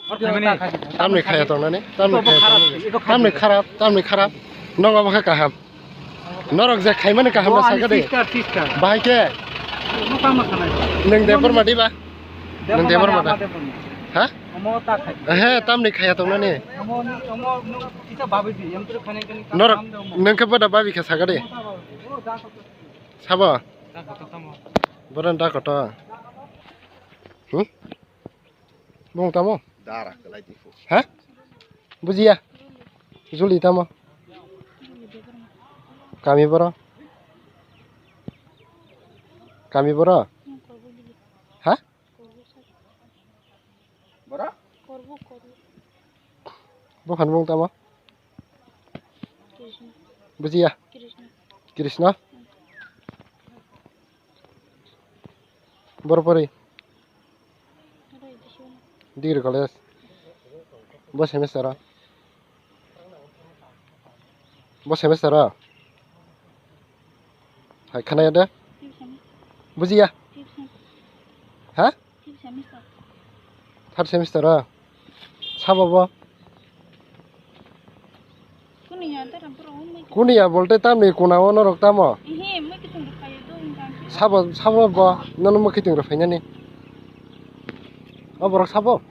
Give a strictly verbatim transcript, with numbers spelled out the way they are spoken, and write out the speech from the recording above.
Tamni khaya tongnani, tamni khaya tongnani. Tamni kharap, tamni kharap. Nongo bokhe kaham. Norok je khaimani kaham na saka de. Sister, sister. Bahai ke? Nwng Debbarma di ba? Nwng Debbarma da? Ha? He, tamni khaya tongnani. Norok nwng khe boda babi khe saka de. Sabo? Boran da koto. Hmm? Bung tamo? Dara kalai di fu. Ha? Bujiya. Juli tamo? Kami boro? Kami boro? Ha? Boro? Bokhan bung tamo? Bujiya. Krishna. Boro pori. Degree college. Bo semester o. Bo semester o. Hai khana ya de. Bujiya. Ha? Third semester o? Sabo bo? Kuniya bolte tamni kuna o norok tamo? Sabo, sabo bo nono mwkhitwng rw phainani? O borok sabo?